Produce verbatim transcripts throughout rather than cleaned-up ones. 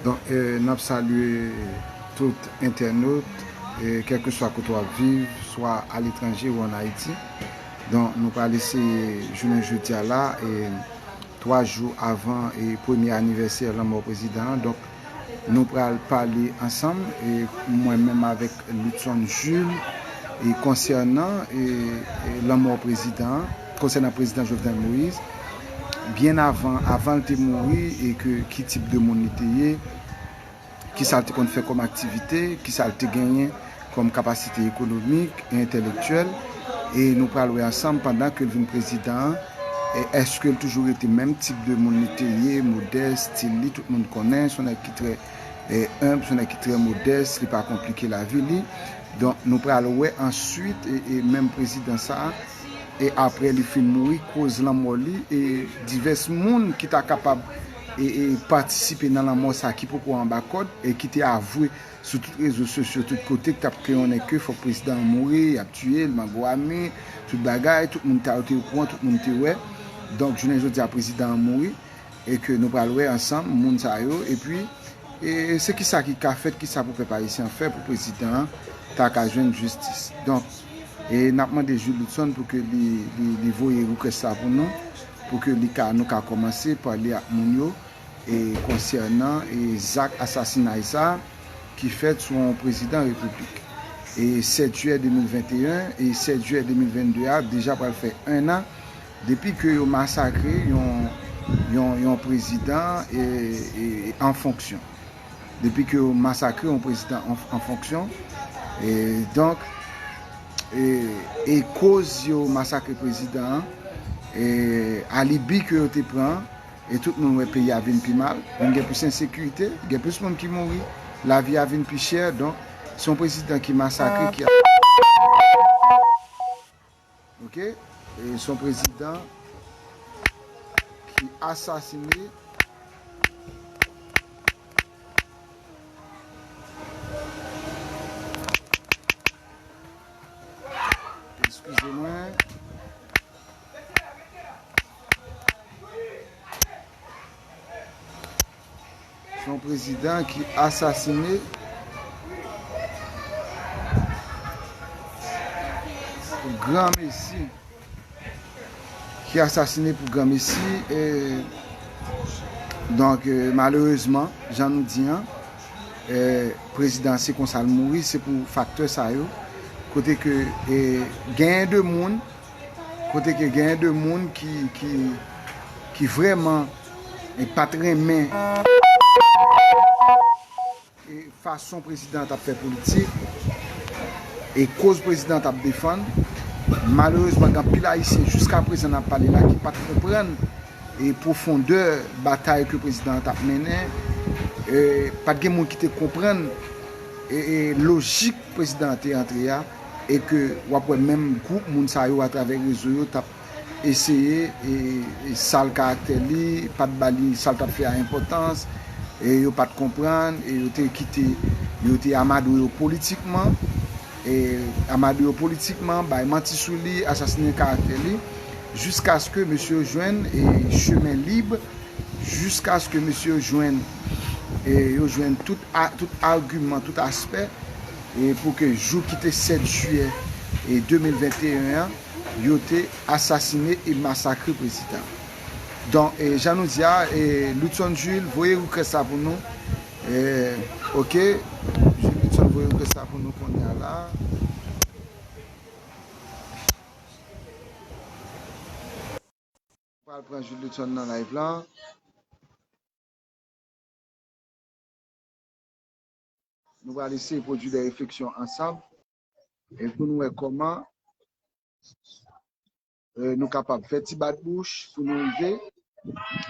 Donk, eh, n ap salye tout entènot, eh, kèlkeswa kote w ap viv, swa aletranje ou ann Ayiti. Donk, nou pral eseye jounen jodi a la, eh, twa jou avan, eh, premye anivèsè lanmò prezidan an. Donk, nou pral pale ansanm, eh, mwen menm avèk Luckson Jules, eh, konsènan, eh, eh, lanmò prezidan an, konsènan prezidan Jovenel Moïse, byen avan, avan l te mouri, e ke ki tip de moun li te ye, ki sa l te konn fè kòm aktivite, ki sa l te genyen kòm kapasite ekonomik e entèlektyèl. E nou pral wè ansanm pandan ke l vin prezidan an, e èske l toujou rete menm tip de moun li te ye, modès, stil li, tout moun konnen, se yon nèg ki trè, e, enb, se yon nèg ki trè modès, li pa konplike lavi li. Donk, nou pral wè answit, e, e menm prezidan sa a, e apre li fin mouri, koz lanmò li, e divès moun ki ta kapab, e, e patisipe nan lanmò sa a ki poko anba kòd, e ki te avwe sou tout rezo sosyo, tout kote, ki t ap kweyonnen ke fòk prezidan an mouri, y ap tiye l, mango ame, tout bagay, tout moun ta yo te okouran, tout moun te wè. Donk, jounen jodi a, prezidan an mouri, e ke nou pral wè ansanm moun sa yo, epi, e se kisa ki ka fèt, kisa pou pèp ayisyen an fè pou prezidan an ta ka jwenn jistis. Donk, e n ap mande Jules Luckson pou ke li, li, li voye request sa pou nou, pou ke li ka, nou ka kòmanse pale ak moun yo, e konsènan, e zak asasinay sa a ki fèt sou yon prezidan repiblik. E sèt jiyè de mil venteyen e sèt jiyè de mil vennde a deja pral fè en an depi ke yo masakre yon, yon, yon prezidan, e, e, an fonksyon. Depi ke yo masakre yon prezidan an, an fonksyon, e donk, e, e koz yo masakre prezidan an, e alibi ke yo te pran, e tout moun wè peyi a vin pi mal, vin gen plis ensekirite, gen plis moun ki mouri, lavi a vin pi chè, donk, se yon prezidan ki masakre, ki a-, ok? E se yon prezidan ki asasine. Eskize mwen. Se yon prezidan ki asasine pou granmesi, ki asasine pou granmesi. E, donk, e, malerezman, jan nou di an, e, prezidan se konsa l mouri, se pou faktè sa yo, kote ke, e, genyen de moun, kote ke genyen de moun ki, ki, ki vrèman, e, pa t renmen, e, fason prezidan an t ap fè politik, e koz prezidan an t ap defann. Malerezman, gen anpil Ayisyen jiska prezan n ap pale la ki pa t konprann, e, pwofondè batay ke prezidan an t ap mennen. E, pa t gen moun ki te konprann, e, e lojik prezidan an te antre a, e ke w ap wè menm gwoup moun sa yo atravè rezo yo t ap eseye, e, e sal karaktè li, pa t ba li sa l t ap fè a enpòtans, e yo pa t konprann, e yo te kite, yo te amadwe yo politikman, e amadwe yo politikman, bay manti sou li, asasinen karaktè li, jiskaske mesye yo jwenn, e, chemen lib, jiskaske mesye yo jwenn, e, yo jwenn tout a-, tout agiman, tout aspè, e pou ke jou ki te sèt jiyè, e, de mil venteyen an, yo te asasine e masakre prezidan. Donk, e, jan nou di a, e, Luckson Jules voye request sa pou nou. E, ok, Jules Luckson voye request sa pou nou kounye a la. Pral pran Jules Luckson nan live lan. Nou pral eseye pwodui de refleksyon ansanm, e pou nou wè kòman, e, nou kapab fè ti bat bouch pou nou rive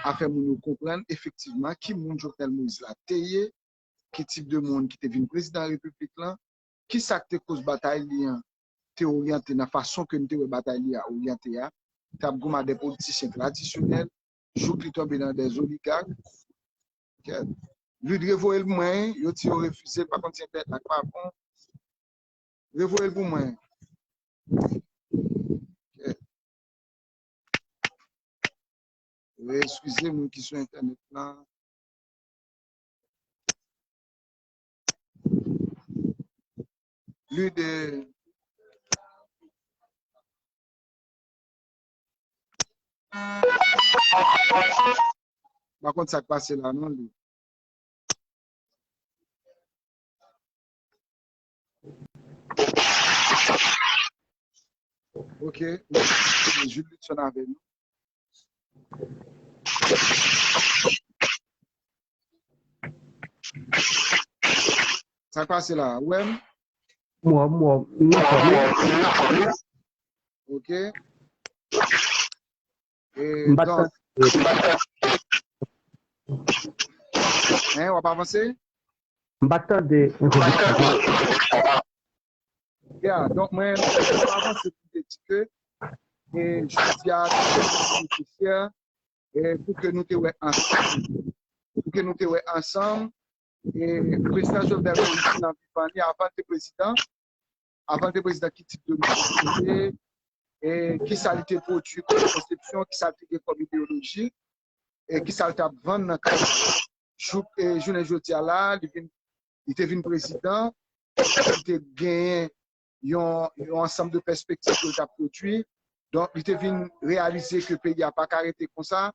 a fè moun yo konprann efektivman ki moun Jovenel Moïse la te ye, ki tip de moun ki te vin prezidan repiblik lan, ki sa k te koz batay li an te oryante nan fason ke n te wè batay li a oryante a, t ap goumen ak de politisyen tradisyonèl, jouk li tonbe nan de oligak. Kèt. Lid, revoye l pou mwen, yo di yo refize, pa konn si entènèt la k pa bon. Revoye l pou mwen. Kèt. Eskize moun ki sou entènèt la. vue de. M pa konn sa k pase la non, li. Ok. Jules Lutson avè nou. Sa k pase la? Ou wè m? M wè w, m wè w, m nan fòm wi. Ok. E, m pa t donk, tande. Hein, w ap avanse? M pa t tande entwodiksyon an. Ya, donk mwen, m ap avanse pou m te di ke, e, jodi a, se nesesè, e, pou ke nou te wè ansanm, pou ke nou te wè ansanm, e, prezidan Jovenel Moïse nan vivan li, avan l te prezidan, avan l te prezidan, ki tip de moun li te ye, e, kisa li te pwodui kòm konsepsyon, kisa l te gen kòm ideyoloji, e kisa l t ap vann nan kad jou, e, jounen jodi a la, li vin, li te vin prezidan, li te genyen yon, yon ansanm de pèspektiv ke l t ap pwodui. Donk, li te vin reyalize ke peyi a pa ka rete konsa.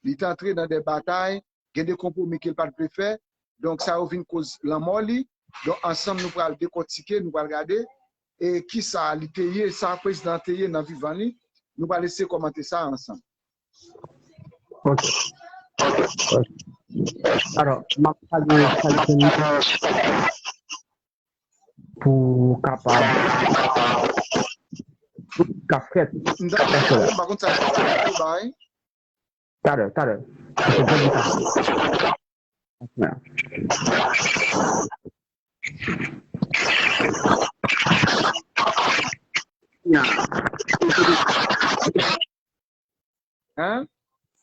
Li te antre nan de batay, gen de konpwomi ke l pa t vle fè. Donk, sa yo vin koz lanmò li. Donk, ansanm, nou pral dekòtike, nou pral gade, e kisa li te ye, sa prezidan an te ye nan vivan li. Nou pral eseye kòmante sa ansanm. Ok. Ok. Alò, m ap salye chak grenn moun pou kapab, pou k ap fèt. M pa konn sa k ap fèt. Talè, talè. Paske jan nou ka fè. Hein?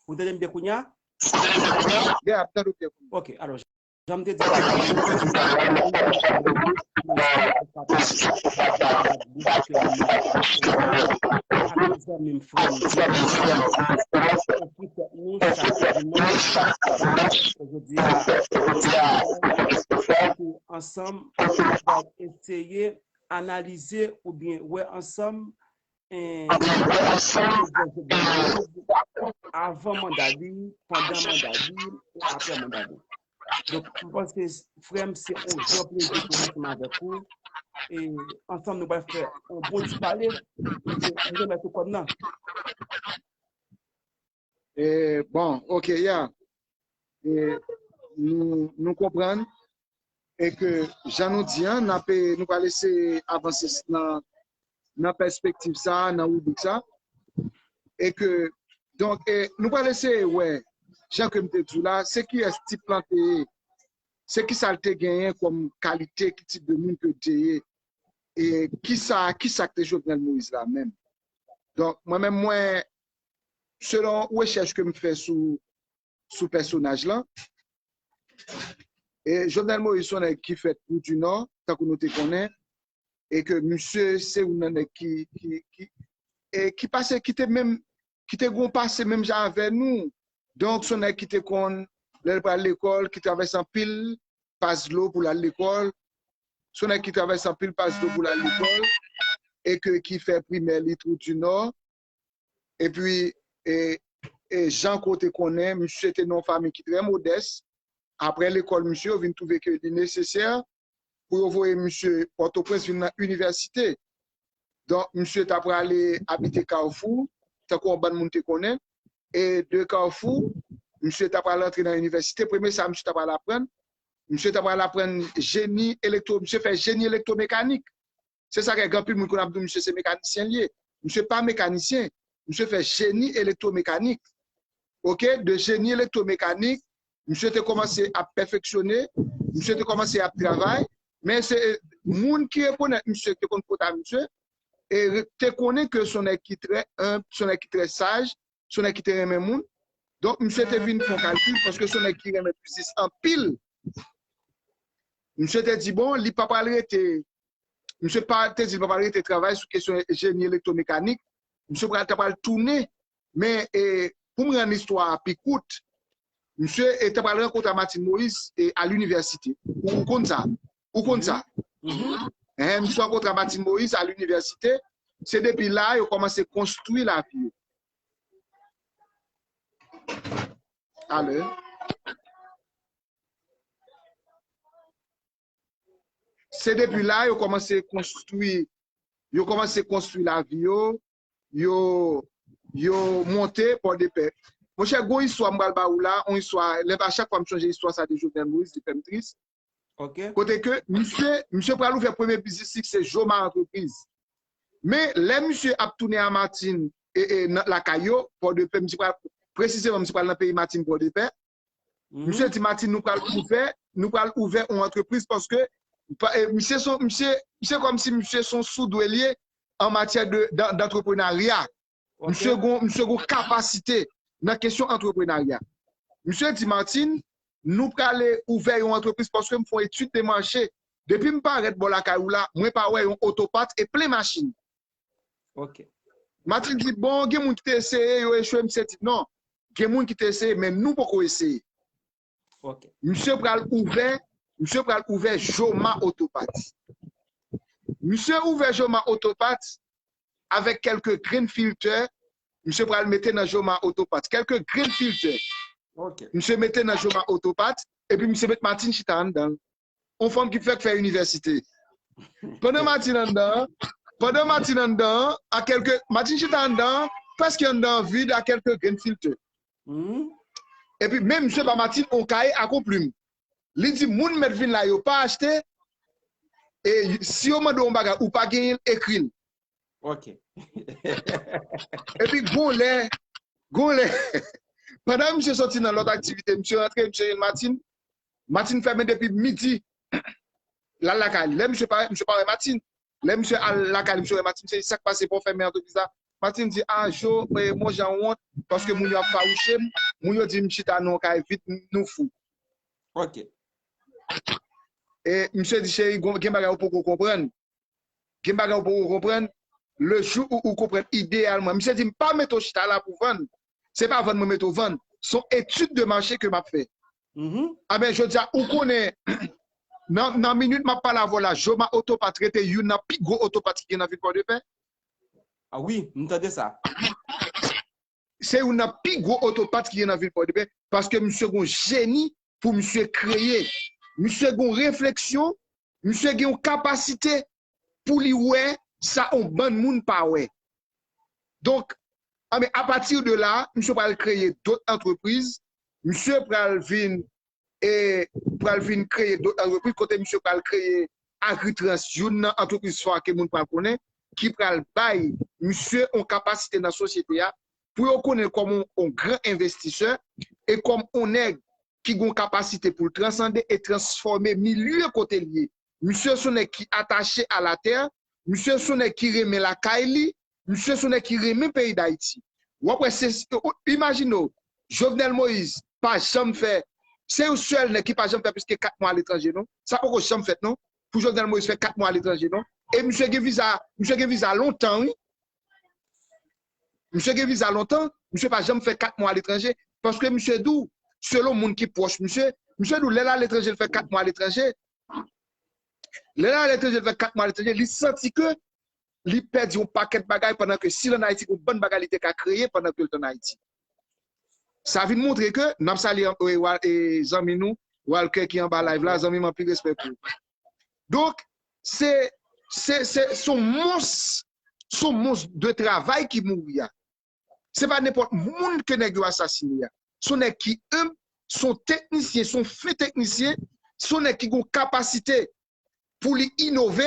Ou tande m byen kounye a? Byen, ap tande w byen kounye a. Ok, alò, jan m te di, zanmi m, frè m, jodi a, pou ansanm, nou pral eseye analize oubyen wè ansanm, eh, avan manda li, pandan manda li, e apre manda li. Donk, m panse, frè m, se yon gran plezi pou mwen ansanm avèk ou. E ansanm, nou pral fè yon bon ti pale. E m remèt ou kòd nan. E, bon, ok, ya. E, nou, nou konprann. E ke, jan nou di an, n ap, nou pral eseye avanse nan, nan pèspektiv sa, nan ribrik sa. E ke, donk, e, nou pral eseye wè, jan ke m te di w la, se kiyès tip lan te ye, se kisa l te genyen kòm kalite, ki tip de moun ke l te ye, e kisa, kisa k te Jovenel Moïse la menm. Donk, mwen menm, mwen, selon rechèch ke m fè sou, sou pèsonaj lan, e Jovenel Moïse se yon nèg ki fèt Woudinò, tankou nou te konnen, e ke misye se youn nan nèg ki, ki, ki, e ki pase, ki te menm, ki te gon pase menm jan avè nou. Donk, se yon nèg ki te konn, lè l pral lekòl, ki travèse anpil pas dlo pou l al lekòl. Se yon nèg ki travèse anpil pas dlo pou l al lekòl, e ke, ki fè primè li Woudinò. Epi, e, e jan ke w te konnen, misye te nan yon fanmi ki trè modès. Apre lekòl misye, yo vin twouve ke li nesesè pou yo voye misye Pòtoprens vin nan inivèsite. Donk, misye ta prale abite Kafou, tankou yon bann moun te konnen. E de Kafou, misye ta pral antre nan inivèsite. Premye sa misye ta pral aprann, misye ta pral aprann jeni elektwo, misye fè jeni elektwomekanik. Se sa k fè gen anpil moun konn ap di w misye se mekanisyen l ye. Misye pa mekanisyen. Misye fè jeni elektwomekanik. Ok, de jeni elektwomekanik, misye te kòmanse ap pèfeksyone, misye te kòmanse ap travay, men se moun ki rekonèt misye, ki te konn pwote a misye, e re-, te konnen ke se yon nèg ki trè enb, se yon nèg ki trè saj, se yon nèg ki te renmen moun. Donk, misye te vin fè yon kalkil, paske se yon nèg ki renmen biznis anpil. Misye te di, bon, li pa pral rete, misye pa te di li pa pral rete travay sou kesyon jeni elektwomekanik. Misye pral, ta pral tounen. Men, e, pou m rann istwa a pi kout, misye, e, ta pral rankontre a Martine Moïse, e, a linivèsite. Ou, ou konn sa? Ou konn sa? Mhm. Hein, misye rankontre a Martine Moïse a linivèsite. Se depi la, yo kòmanse konstwi lavi yo. Alè. Se depi la, yo kòmanse konstwi, yo kòmanse konstwi lavi yo, yo, yo monte Pòdepè. Monchè, gon istwa m pral ba ou la, yon istwa, lè pa chak fwa m sonje istwa sa de Jovenel Moïse, li fè m tris. Ok. Kote ke misye, misye pral ouvè premye biznis li, se Joma Entreprise. Men lè misye ap tounen a Martine e, e nan lakay yo, Pòdepè, misye pral, presizeman, misye pral nan peyi Martine, Pòdepè. Misye di Martine, nou pral ouvè, nou pral ouvè yon antrepriz paske pa- e, misye son, misye, misye kòmsi misye son soudwe li ye an matyè de, d'an- d'antreprenarya. Ok. Misye gon, misye gon kapasite nan kesyon antreprenarya. Misye di, Martine, nou prale ouvè yon antrepriz paske m fè yon etid de mache. Depi m parèt bò lakay ou la, mwen pa wè yon otopat e plen machin. Ok. Martine di, bon, gen moun ki te eseye, yo echwe. Misye di, non, gen moun ki te eseye, men nou poko eseye. Ok. Misye pral ouvè, misye pral ouvè Joma Otopat. Misye ouvè Joma Otopat avèk kèlke grenn filtè. Misye pral mete nan Joma Otopat. Kèlke grenn filtè. Ok. Misye mete nan Joma Otopat. Epi misye met Martine chita anndan. Yon fanm ki fèk fè inivèsite. Pandan Martine anndan, pandan Martine anndan, a kèlke, Martine chita anndan, prèske anndan vid a kèlke grenn filtè. Mhm. Epi men misye ba Martine yon kaye ak yon plim. Li di moun mèt vin la yo pa achte, e si yo mande yon bagay ou pa genyen l, ekri l. Ok. Epi gon lè, gon lè, pandan misye soti nan lòt aktivite, misye rantre, misye jwenn Martine, Martine fèmen depi midi. L al lakay li. Lè misye parèt, misye pa wè Martine. Lè misye al lakay li, misye wè Martine, misye di, sa k pase, pou w fèmen antrepriz la? Martine di, a, Jo, e, mon jan wont, paske moun yo ap fawouche m, moun yo di m chita nan yon kay vid, nou fou. Ok. E misye di, cheri, gon- gen bagay ou poko konprann. Gen bagay ou poko konprann. Le jou ou, ou konprann ideyalman. Misye di, m pa mete w chita la pou vann. Se pa vann mwen mete w vann. Se yon etid de mache ke m ap fè. Mhm. A ben, jodi a, ou konnen, nan, nan minit m ap pale avè w la, Joma Otopat rete youn nan pi gwo otopat ki gen nan vil Pòdepè. Ah wi, m tande sa. Se youn nan pi gwo otopat ki gen nan vil Pòdepè, paske misye gon jeni pou misye kreye. Misye gon refleksyon, misye gen yon kapasite pou li wè sa yon bann moun pa wè. Donk, a ben, apati de la, misye pral kreye dòt antrepriz, misye pral vin e pral vin kreye dòt antrepriz kote misye pral kreye Agritrans, youn nan antrepriz fwa ke moun pral konnen, ki pral bay misye yon kapasite nan sosyete a pou yo konnen l kòm yon, yon gran envestisè e kòm yon nèg ki gen yon kapasite pou l transande e transfòme milye kote l ye. Misye se yon nèg ki atache a latè, misye se yon nèg ki renmen lakay li, misye se yon nèg ki renmen peyi Dayiti. W ap wè, se, imajine w, Jovenel Moïse pa janm fè, se yon sèl nèg ki pa janm fè plis ke kat mwa aletranje, non? Sa poko janm fèt, non? Pou Jovenel Moïse fè kat mwa aletranje, non? E misye gen viza, misye gen viza lontan, wi. Misye gen viza lontan, misye pa janm fè kat mwa aletranje. Paske misye di w, selon moun ki pwòch misye, misye di w, lè l aletranje, l fè kat mwa aletranje. Lè l aletranje, l fè kat mwa aletranje, li santi ke li pèdi yon pakèt bagay, pandan ke si l ann Ayiti, gon bann bagay li te ka kreye pandan ke l t ann Ayiti. Sa vin montre ke, n ap salye, e, e, zanmi nou, Walker ki anba live la, zanmi m, anpil respè pou ou. Donk, se, se, se, se yon mons, se yon mons de travay ki mouri a. Se pa nenpòt moun ke nèg yo asasine a. Se yon nèg ki enb, se yon teknisyen, se yon fen teknisyen, se yon nèg ki gon kapasite pou li inove,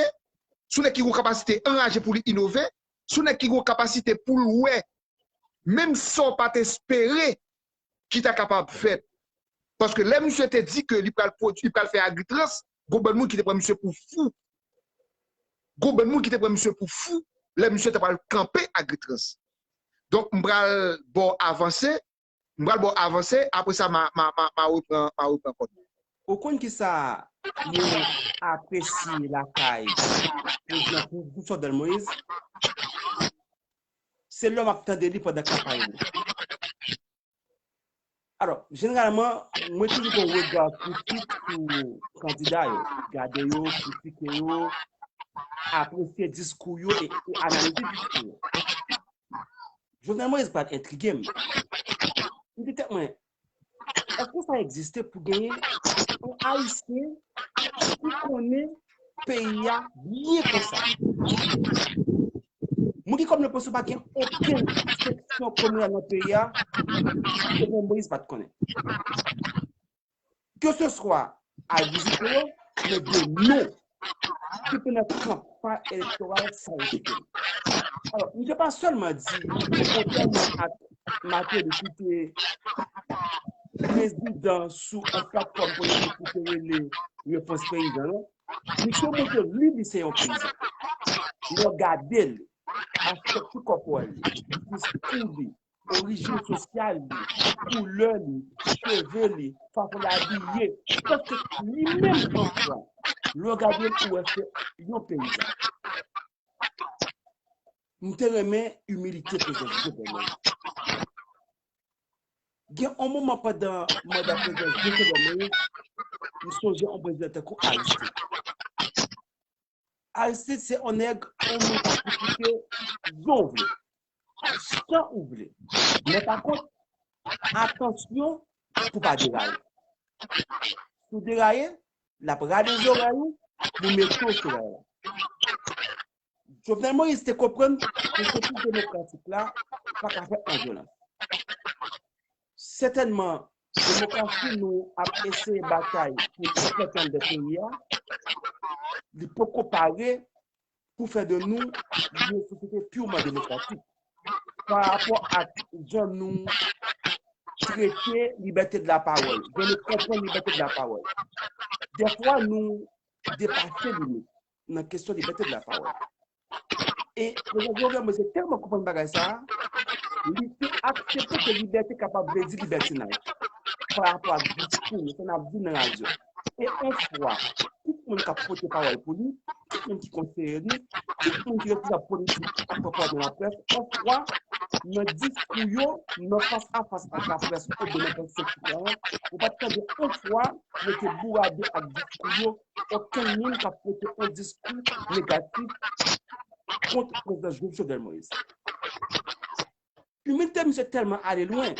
se yon nèg ki gon kapasite anraje pou li inove, se yon nèg ki gon kapasite pou l wè menm sa w pa t espere ki ta kapab fèt. Paske lè misye te di ke li pral pwodui, li pral fè Agritrans, gon bann moun ki te pran misye pou fou. Gon bann moun ki te pran misye pou fou lè misye te pral kanpe Agritrans. Donk, m pral ba w avanse, m pral ba w avanse, apre sa, m a, m a, m a, m a repran, m a repran kòd. Ou konn kisa mwen apresye lakay prezidan Jovenel Moïse? Se lè m ap tande li pandan kanpay li. Alò, jeneralman, mwen toujou gen yon rega kritik sou kandida yo. Gade yo, kritike yo. apresye diskou yo e, e analize diskou yo. Jovenel Moïse pa t entrige m. M di tèt mwen, èske sa egziste pou genyen yon Ayisyen ki konnen peyi a byen konsa? Mwen ki kòm leposo pa gen okenn seksyon kominal nan peyi a, Jovenel Moïse pa t konnen. Ke se swa al vizite yo, men de non, depi nan kanpay elektoral sa yo te fè. Alò, misye pa sèlman di, kontrèman ak Martelly ki te prezidan sou yon platfòm politik ki te rele Repons Peyizan an, misye montre li, li se yon peyizan. Lè w gade l, aspè ti kòpòrèl li, diskou li, orijin sosyal li, koulè li, cheve li, fason l abiye, prèske li menm an swa, lè w gade l, ou wè se yon peyizan. M te renmen imilite prezidan Jovenel Moïse. Gen yon moman pandan manda prezidan Jovenel Moïse, m sonje yon prezidan tankou Aristide. Aristide se yon nèg, yon moun k ap kritike jan w vle, jan ou vle. Men pa kont, atansyon pou pa deraye. Si w deraye, l ap rale zòrèy ou pou mete w sou rèy la. Jovenel Moïse te konprann pwosesis demokratik la pa ka fèt nan vyolans. Sètènman, demokrasi nou ap eseye batay pou enplante anndan peyi a, li poko pare pou fè de nou yon sosyete pirman demokratik. Pa rapò ak jan nou trete libète de lapawòl, jan nou konprann libète de lapawòl. Dèfwa, nou depase limit nan kesyon libète de lapawòl. E prezidan Jovenel Moïse tèlman konprann bagay sa a, li te aksepte ke libète kapab vle di libètinaj pa rapò ak diskou nou, sa n ap di nan radyo. E yon fwa, tout moun k ap pote pawòl pou li, tout moun ki konseye li, tout moun ki responsab politik ak pawòl nan laprès, yon fwa, nan diskou yo, nan fas a fas ak laprès oubyen nan konstitisyon an, ou pa t tande yon fwa yo te bourade ak diskou yo okenn moun k ap pote yon diskou negatif kont prezidan Jovenel Moïse. Imilite misye tèlman ale lwen,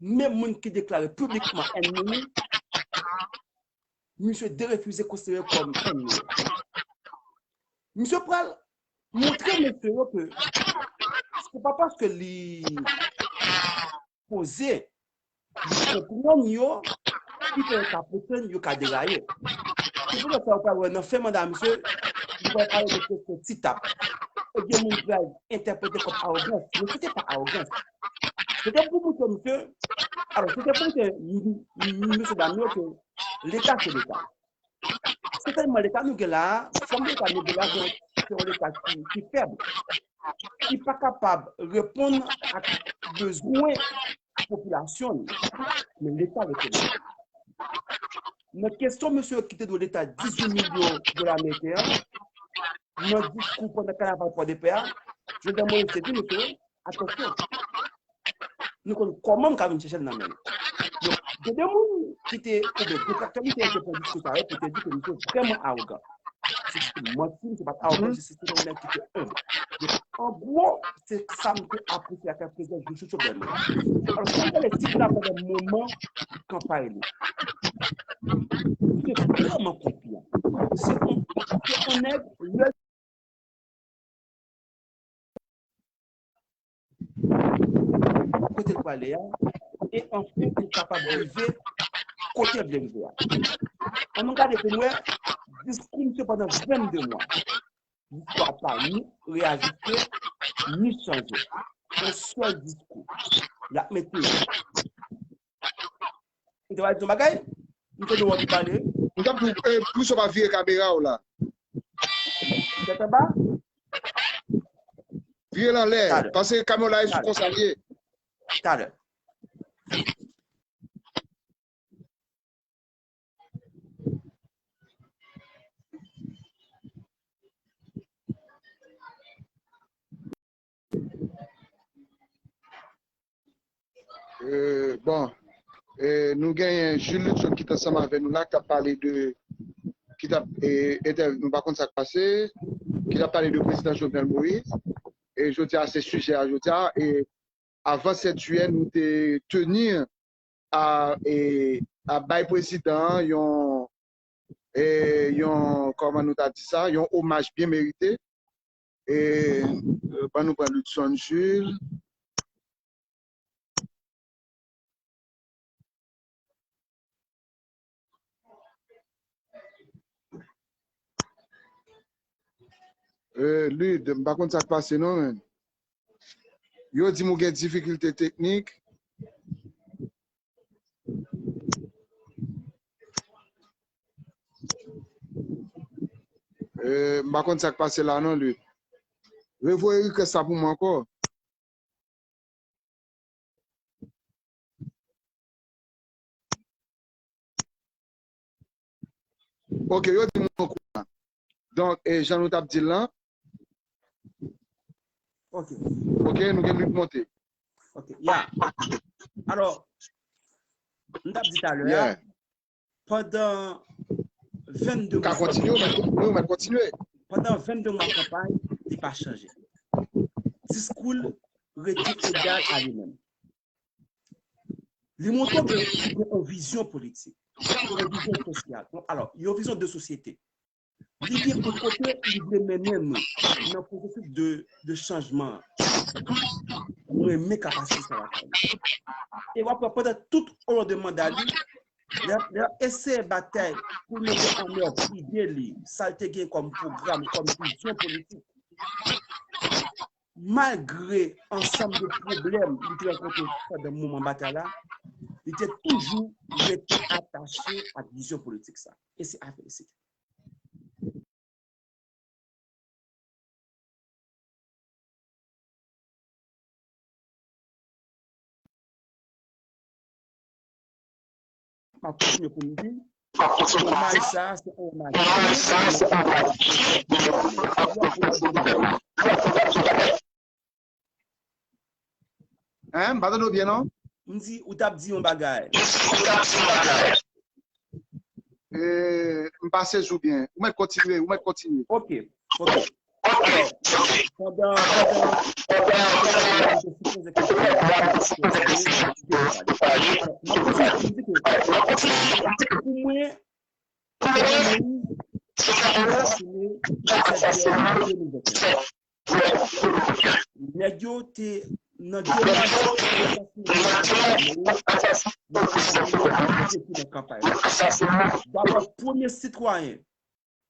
menm moun ki deklare piblikman ènmi li, misye derefize konsidere kòm ènmi. Misye pral montre mesye yo ke se pa paske li poze, li konprann yo, ki fè yo ka pretann yo ka deraye. Se poutèt sa ou pral wè nan fen manda misye, li pral pale de kesyon ti tap. E gen moun ki pral entèprete kòm awogans. Men se te pa awogans. Se te pou montre misye, alò, se te pou montre m- m- mesye dam yo ke Leta se Leta. Sètènman, Leta nou gen la a, fòm Leta nou gen la a, se yon, se yon Leta ki, ki fèb, ki pa kapab reponn ak bezwen popilasyon li. Men Leta rete Leta. Nan kesyon mesye yo ki te dwe Leta dizuit milyon dola ameriken an, nan diskou pandan kanaval Pòdepè a, Jovenel Moïse te di mesye yo, atansyon, nou konn kòman m ka vin chèche l nan men nou. Donk, gen de moun ki te, oubyen detraktè misye yo te pran diskou sa yo pou te di ke misye vrèman awogan. Se, se manti, se pa t awogan, se, se te yon nèg ki te enb. Donk, an gwo, se sa m te apresye atravè prezidan Jovenel Moïse. Alò, si w gade tip la pandan moman kanpay li, li te vrèman konpyan. Se yon, se yon nèg, lè kote l prale a, e anfen pou l kapab rive kote l vle rive a. Ann nou gade pou n wè diskou misye pandan vennde mwa. Listwa pa ni reyajiste, ni chanje. Yon sèl diskou. L ap mete. M te pral di yon bagay, m tande w anvi pale. M t ap di w, eh, poukisa w pa vire kamera w la? Tèt anba? Vire l anlè, talè, paske kamera w la e sou talè, konsa l ye. Talè. Euh, bon, euh, nou genyen Jules Luxon ki t ansanm avè nou la, k ap pale de ki t ap, e, entè-, nou pa konn sa k pase, ki t ap pale de prezidan Jovenel Moïse. E jodi a, se sijè a jodi a. E avan sèt jiyè, nou te teni a, e, a bay prezidan an yon, e, yon, kòman nou ta di sa, yon omaj byen merite. E, ban nou pran Ludson Jules. Eh, Lid, m pa konn sa k pase non, men. Yo di m ou gen difikilte teknik. Eh, m pa konn sa k pase la non, Lid. Revoye request la pou mwen ankò. Ok, yo di m an kou la. Donk, e, jan nou t ap di l lan. Ok. Ok, nou gen Lid monte. Ok, ya. Alò, m t ap di talè a, yeah, pandan vennde mwa, ou ka kontinye, ou mèt, ou mèt kontinye. Pandan vennde mwa kanpay, li pa chanje. Diskou l rete egal a li menm. Li montre w gen, li gen yon vizyon politik, yon vizyon sosyal. Bon, alò, yon vizyon de sosyete. Li gen yon kote li vle mennen nou nan pwosesis de, de chanjman an. Mwen renmen kapasite sa lakay li. E w ap wè pandan tout olon de manda li, li ap, li ap eseye batay pou l mete an èv ide li, sa l te gen kòm pwogram, kòm vizyon politik. Malgre ansanm de pwoblèm li te rankontre pandan moman batay la, li te toujou rete atache ak vizyon politik sa. E se a felisite. M ap kontinye pou m di, omaj sa a, se omaj. Hein, m pa tande w byen, non? M di, ou t ap di yon bagay. Eh, m pa sezi w byen. Ou mèt kontinye, ou mèt kontinye. Ok, ok. Alò, pandan, pandan, pandan, pou mwen, Jovenel Moïse, se yon asasine, nèg yo te nan demach pou asasine Jovenel Moïse, yo te nan kanpay la. Dabò, premye sitwayen